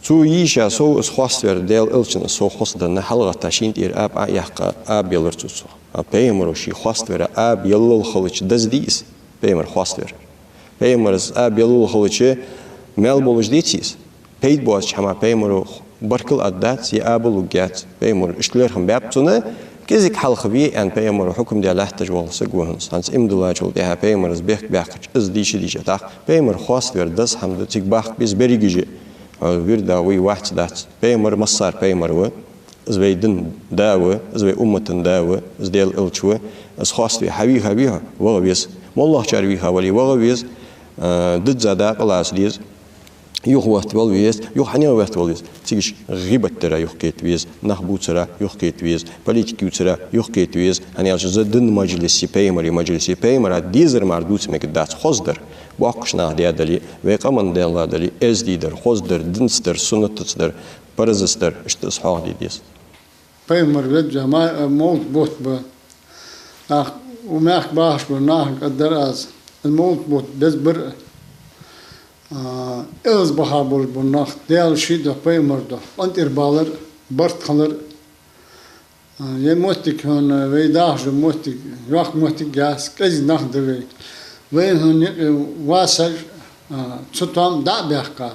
Цо йийша сов из хоаставар, Даьла Элчана сов хоза данна, хьалгӀатта шийна тӀера аба Ӏояьккха, аба елар цо цох. А пайхамаро ше хоаставара аба еллал хилча деза дий из, пайхамар хоаставар. Пайхамара аба еллал хилча маьл болаш деций из? Пайда боацача хӀаман пайхамаро баркал аргдац, е аба лургьяц, пайхамаро иштта лерхӀам баьб цунна, кӀезига хьалха ве аьнна пайхамаро хьукам даь латташ вола саг ва хӀанз. ХӀанз иман диллачул тӀехьа пайхамара бехк баьккхача, из дийша-дийша тӀаккха, пайхамар хоаставар деза хӀама да, цига бахка беза берригаш а, вирда вий, вац-дац. Пайхамар массара пайхамар ва, из вай дина да ва, из вай уммата да ва, из Даьла Элча ва, из хоаставе хьавийха вий хьо, ваха веза. МоллагӀчар вийха вале, ваха веза, а, дизза дакъа лаца деза. Юха ватта вала веза, юха хьанех ватта вала веза. Цига гӀийбат дара юхакхета веза, нах бувцара юхакхета веза, политика ювцара юхакхета веза. ХӀана аьлча из дина мажлис я, пайхамара мажлис я, пайхамара дезар мара дувца мегаргдац хоза дар. Боккхийча наха даь дале, вай къаман даь дале, эздий дар, хоза дар, динца дар, суннатаца дар, паразаца дар, иштта из хьоахаде деза. Пайхамара вежа ма-, мовлат бутт ба. Нах Укх мехка бахаш болча наха кӀаддар аз, из мовлат бутт беза бар а, а, из бахьа болаш бола нах, Даьла ший духьа, пайхамара духьа къинтӀера балар а, барт хилар а. А, ер моттиг хьона, вай дахаш дола моттиг, йоккха моттиг яц, кӀезига нах да вай. Вай хьона юкъе васаш, а, цу тоам дӀа а баьккха,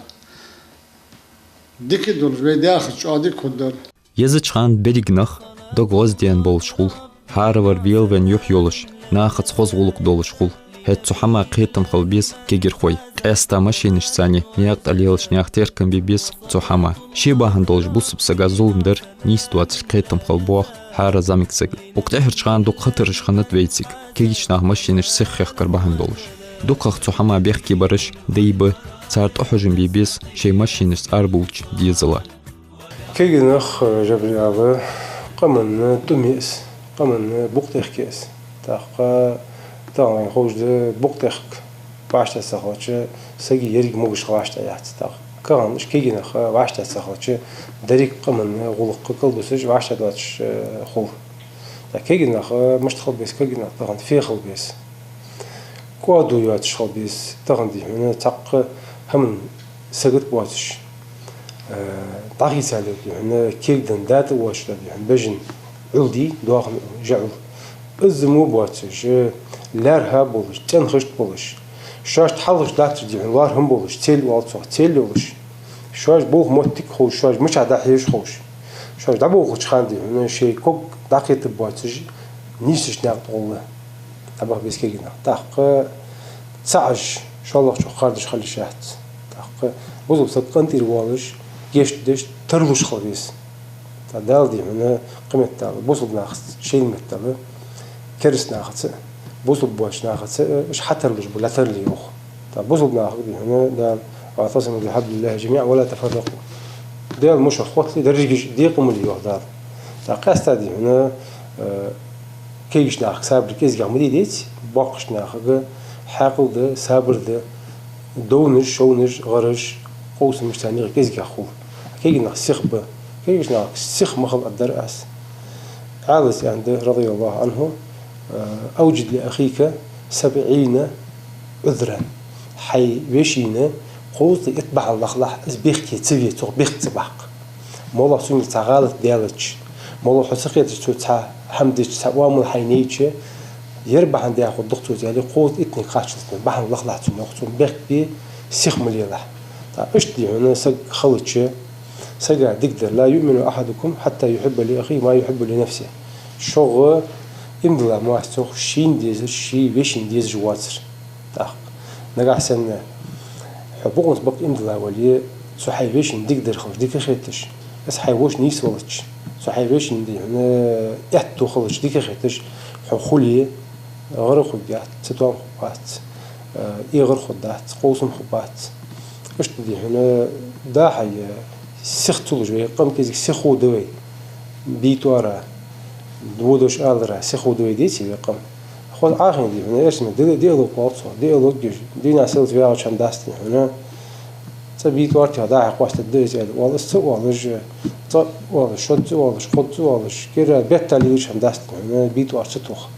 дика долаш, вай даьхача чӀоагӀа дика хургдар. Езача хана беррига нах дог гӀоздаьнна болаш хул. ХӀаравар велавенна юхь йолаш, нахаца хоза гӀулакх долаш хул. ХӀаьта цу хӀаман кхетам хила беза кагирхой. Къаьстта машенашца наькъа тӀа лелача наьха теркам бе беза цу хӀаман. Ший бахьан долаш бусалба сага зулам дар нийса доацаш кхетам хила боагӀа хӀара зӀамига сага. Укх тӀеххьарча хана дукха хатараш хиннад вайцига, кагийча наха машенаш сиха хехкар бахьан долаш. ДукхагӀа цу хӀаман бехке бараш дай ба, цар тӀахьожам бе беза шоай машенашца арабувлача дезала. Кагий нах, э, жабри ала, къаманна тӀум я из, къаманна букъ тӀехка я из. ТӀаккха тахан вайна ховш да, букъ тӀехка вӀаштӀехьа ца хилча, сага еррига могаш хила вӀаштӀехьа яц. ТӀаккха кагий нах, кагий нах вӀаштӀехьа ца хилча, деррига къаманна гӀулакх кӀалдусаш вӀаштӀехьа доацаш, э, хул. ТӀаккха кагий нах, э, мишта хила беза, кагий нах тахан фу хила беза. КӀоадо йоацаш хила беза, тахан, дий хьона, цхьаккха хӀаман сагот боацаш, э, дӀахийца лела, дий хьона, кегдан датӀа воацаш, дий хьона, бежан Ӏул дий, доахан Ӏул, жа Ӏул. Из мо боацаш, э, лаьрхӀа болаш, цӀенхашта болаш, шоашта хьалхашка латташ, дий хьона, лоархӀам болаш, цель оал цох, цель йолаш. Шоаш болх моттиг ховш, шоаш мичахьа дӀахьежаш ховш. Шоаш дӀаболхача хана, дий хьона, шоай ког дӀакхетаргбоацаш, нийсача наькъа тӀа гӀолла дӀабаха беза кагий нах. ТӀаккха цхьа Ӏаж шоллагӀчох кхардаш хила йиш яц. ТӀаккха бусалба саг къинтӀера воалаш, гешт деш, тарлуш хила веза. ТӀаккха Дала, дий хьона, кхыметтел бусалба нахаца шийна меттел, кераста нахаца, бусалба боацача нахаца, э, уж хьатарлуш ба, латарли йоах. ТӀаккха бусалба нахага, дий хьона, Дала: «واعتصموا بحبل الله جميعا ولا تفرقوا». Даьла мушах хотале, дерригаш декъа ма ле, йоах Дала. ТӀаккха къаьстта, дий хьона, э, кагийча нахага сабар кӀезигагӀа ма де деций, боккхийча нахага хьаькъал да, сабар да, довнаш, шовнаш, гӀараш, къовсамаш царна юкъе кӀезигагӀа хул. Кагий нах сиха ба. Кагийча нахага сиха ма хила аргдар аз. Ӏалас аьннад, رضي الله عنه, э: «أوجد لأخيك سبعين عذرا». Хьай вешийна кхузткъеи итт бахьан лахалахь, из бехке ца ве, цох бехк ца баккха. МоллагӀа цунгара цхьа гӀалат даьлча, моллагӀа хьо ца кхетача, цо цхьа хӀама дича, цхьа оамал хьайна яьча, ер бахьан даь хургда-кх цо, аьле, кхузткъеи иттанга кхаччалца бахьан лахалахь цунна, йоах, цунна бехк бе, сиха ма лелахь. ТӀаккха иштта, дий хьона, саг хилча, сага дика дар: «لا يؤمن أحدكم حتى يحب لأخيه ما يحب لنفسه». Шух иман дилла ма вац, йоах, шийна дезаш, ший вешийна дезаш воацар. ТӀаккха нагахьа санна хьо бокъонца бакъ иман дилла вале, цу хьай вешийна дика дар хилча, дика хеташ, из хьай воша нийсвелча, цу хьай вешийна, дий хьона, аьттув хилча, дика хеташ хьо хуле, гӀар хургьяц, цатоам хургбац, э, эгӀар хургдац, къовсам хургбац. Иштта, дий хьона, да хьай, э, сиха ца луш вай къам, кӀезига сихо да вай, бий тӀоара, водаш алара сихо да вай, деций, вай къам. Хоза Ӏахийна, дий хьона, эрсий меттала диалог оал цох, диалог еш, дийнахьа-селлаца вагӀача хӀама дац, дий хьона. ЦӀа бий тӀоара тӀа дӀа-хьа къоастадергда из, аьле, оалаш, ца оалаш, цкъа оалаш, шозза оалаш, кхозза оалаш, кера бетта лелаш хӀама дац, дий хьона, бий тӀоара ца тоха.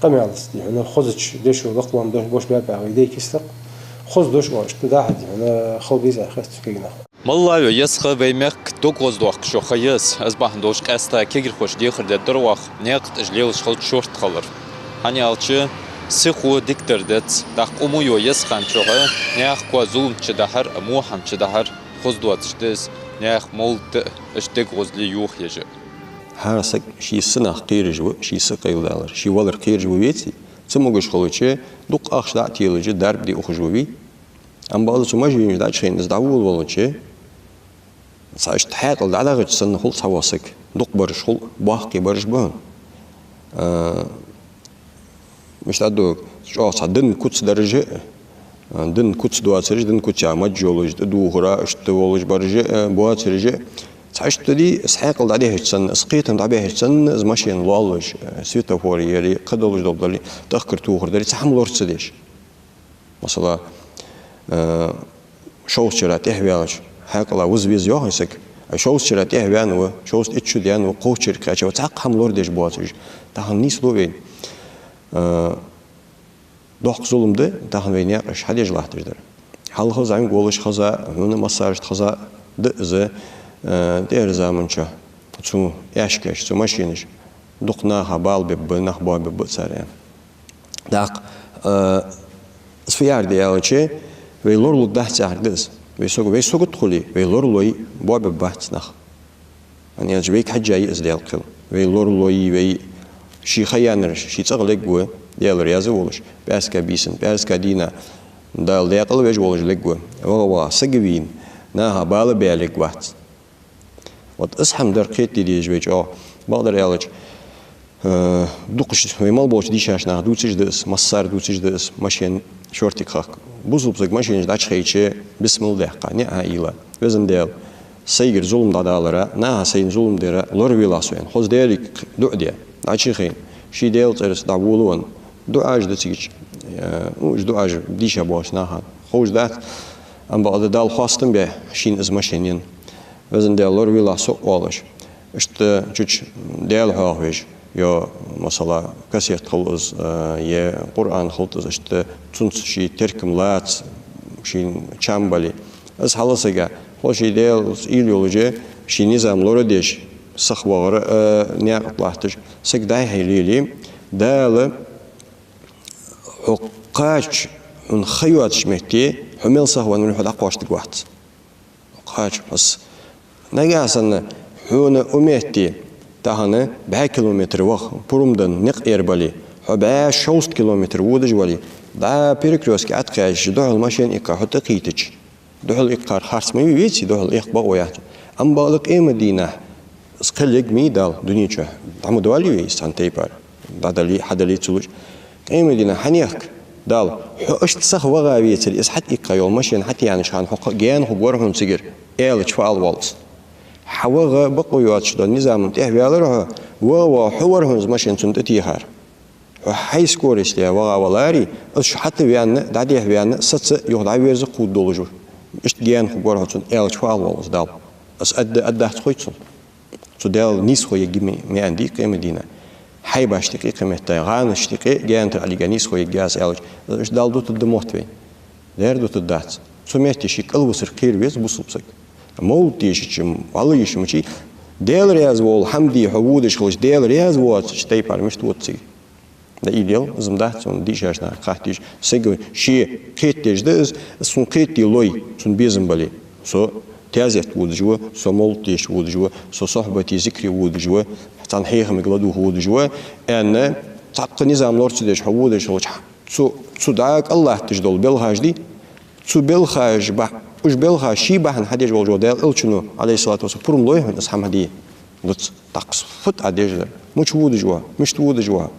Къамаьлаца, дий хьона, хозача дешо лакхлом дош, бош баьбаьгӀа вай дай кистакъ, хоза дош оалаш, да хьа, дий хьона, хила беза хьа хеста кагий нах. Малла йола еза ха вай мехка дог гӀоздоахкаш йола ха я из, из бахьан долаш къаьстта кагирхошта дехар дергдар оаха, наькъа тӀа уж лелаш хилча шортта хилар. ХӀана аьлча, сихо дикадар дец, тӀаккха укх мо йола еза хана чухь наьха коа зулам чудахьар а, во хӀама чудахьар а хоза доацаш да из, наьха мовлат а, иштта дег гӀозле йохаеш а. ХӀара саг ший са нах кхераш ва, ший са къайладалар, ший валар кхераш ва веций, цамогаш хилча, дукха ахча дӀа а телаш, дарба де ухаш ва вий. Амма бакъда цу машенаш дӀачухайна из дӀаволавелча, цхьа иштта хьаькъал дӀадахача санна хул цхьавола саг. Дукха бараш хул, боккхий бараш ба хьона. А, мишта аьлча, чӀоагӀа цхьа дина куц дараш а, а, дина куц доацараш, дина куцах маж йолаш, тӀадувхар а, иштта волаш бараш а, а, боацараш а. Цхьа иштта дий, из хьаькъал дӀадехача санна, из кхетам дӀабехача санна, из машен лоаллаш, а, светофор яри, кхы долаш дола дали, тӀехкар тохар дари, цхьа хӀама лораш ца деш. Масала, э, шовзткъа чура тӀехваьлча, хьаькъала виза веза йоах саг. Э, шовзткъа чура тӀехваьнна ва, шовзткъа итт шу даьнна ва, кховзткъа чура кхаьча ва, цхьаккха хӀама лораде дезаш боацаш. Тахан нийслу вайна. Э, доккха зулам да тахан вай наькъаш хьадеш латташ дар. Хьалха зӀамига волаш хеза, хьона массарашта хеза да из, э, тӀехьарча заман чу цу аьшкаш, цу машенаш дукха наха бала бергба, нах боабергба цар аьнна. ТӀаккха, э, из фу яхар да аьлча, вай лоралургдац яхар да из. Вай сога, вай сагот хуле, вай лоралой боабергбац нах. ХӀана аьлча вайга хьежжа я из Даьла кхел. Вай лоралой, вай ший ха яьннараш, ший цӀагӀа лергва, Даьла раьза волаш, пӀаьраска бийсан, пӀаьраска дийнахьа Дала даькъала веш волаш лергва, ваха-ваха саг вийна, наха бала бе лергвац. Вот из хӀама дар кхетаде дезаш вай чӀоагӀа. Бакъдар аьлча, э, дукха ш-, вай мел болча дийшача наха дувцаш да из, массане дувцаш да из, машен шортига хахка. Бусалба саг машенаш дӀачухайча, бисмилла даьккха, ниӀ хьаийла. Везан Даьла, сайгара зулам дӀадалара, наха сайна зулам дара лоравелахь со аьнна. Хоза Даьлага дуӀа де, дӀачухайна, ший Даьла цӀерца дӀаволавенна. ДуӀаш да цига, э, ну, уж дуӀаш дийша боагӀача наха ховш дац, амма бакъда Далла хоастам бе шийна из машен енна. Везан Даьла, лоравелахь со а оалаш. Иштта чуча Даьла хьоахавеш, е, масала, кассета хилда из, э, е Къуръан хилда из, иштта цунца ший теркам лаца, шийна чам бале. Из хьалха сага, хьо ший Даьлаца уйла йолаш, ший низам лорадеш, сиха вахар, э, наькъа тӀа латташ, саг дӀа-хьа леле, Дала хьо кхача, хьона ха йоацача метте, хьо мел сиха венна вале, хьо дӀакхоачаргвац. Кхача хьо с-, нагахьа санна хьона укх метте тахан бӀаь километр ваха пурам денна никъ эр бале, хьо бӀаь шовзткъа километр водаш вале, дӀа перекрёстке ӀотӀакхаьчача, духьал машен иккха хьо тӀакхийтача, духьал иккхар харц ма вий веце, духьал эккха бокъо яц. Амма бакъда къематдийнахьа из кхел ергма Дала дунен чу, дӀа ма доаллий вай из цхьан тайпара, дӀадале, хьадале ца луш. Къематдийнахьа хьанехк Дала, хьо иштта сиха ваха вецаре, из хьатӀаиккха йола машен хьатӀаяьннача хана хьо кхы гаьна хургвар хьона цигара, аьлча фу ала воал из? Хьаваха бокъо йоацаш дола низама тӀехваьлар хьо, ваха-ваха хьо вар хьона из машен цунна тӀатехар. Хьо хьай скоросте ваха валаре, из шу хьатӀаваьнна, дӀадехьаваьнна, саца юха дӀаверза кхувда долаш ва. Иштта гаьна хургвар хьо цунна, аьлча фу ала воал из Дала? Из аргда-, аргдац хой цунна? Цу Даьла нийсхо ергма, ма аьннадий къематдийнахьа. Хьайбашта юкъе кхы метте, гӀанашта юкъе гаьна тӀа Ӏалига нийсхо ергья аз аьлча, иштта Дала дутаргда мотт вайна? Дера дутаргдац. Цу метте ший кӀалвусар кхера веза бусалба саг. Мовлат дешача, вӀалла йиш мичай, Даьла раьза вола хӀама де хьо водаш хилча, Даьла раьза воацача тайпара мишта вода цига? Да и дел, из-м дац цунна дийшача наха хатташ. Сага ше кхетадеш да из, из цунна кхетаде лой, цунна безам бале. Со таьзете водаш ва, со мовлат дешаш водаш ва, со сохьбате, зикре водаш ва, цхьан хьехамга ладувгӀа водаш ва, аьнна, цхьаккха низам лора ца деш хьо водаш хилча, цу, цу дӀа кӀал латташ дола белхаш дий, цу белхаш бахь-, уж белхаш ший бахьан хьадеш волча Даьла Элчано, Ӏалайхи ссалату вассалам, пурам лой хьона из хӀама де? Луц, тӀаккха фу тӀа деш дар? Мича водаш ва? Мишта водаш ва?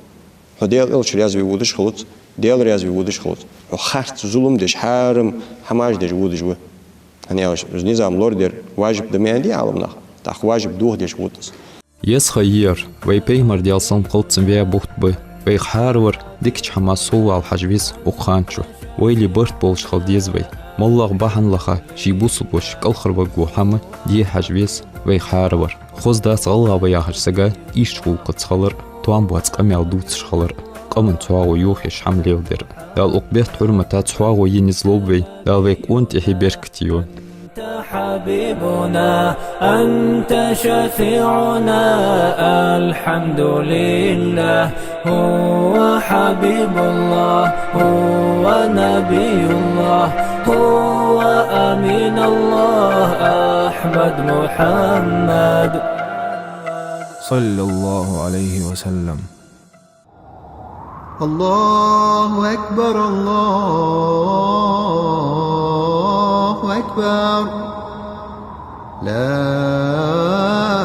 Хьо Даьла Элча раьза ве водаш хилац, Даьла раьза ве водаш хилац. Хьо харц зулам деш, хьарам хӀамаш деш водаш ва. ХӀана аьлча из низам лорадер важиб да ма аьннадий Ӏаламнаха, тӀаккха важиб дохадеш вода из. Еза ха яр, вай Пайхамар, Даьла салам хилда цунна, ваь бутт ба. Вайх хӀаравар дикача хӀамах соввала хьажа веза укх хана чу. Вайли барт болаш хила деза вай. МоллагӀа бахьан лаха ший бусалба воша кӀалхарваргвола хӀама де хьажа веза вайх хӀаравар. Хоза дац гӀалгӀа ва яхача сага ийрча гӀулакхаца хилар, тоам боаца къамаьл дувцаш хилар, къаман цхьоагӀо йохаеш хӀама леладер. Дала укх бетта хьурмата цхьоагӀо е низ лолба вай, Дала вай къона тӀехье беркате йойла. أنت حبيبنا، أنت شفيعنا، الحمد لله. هو حبيب الله، هو نبي الله، هو أمين الله، أحمد محمد صلى الله عليه وسلم. الله أكبر، الله أكبر. لا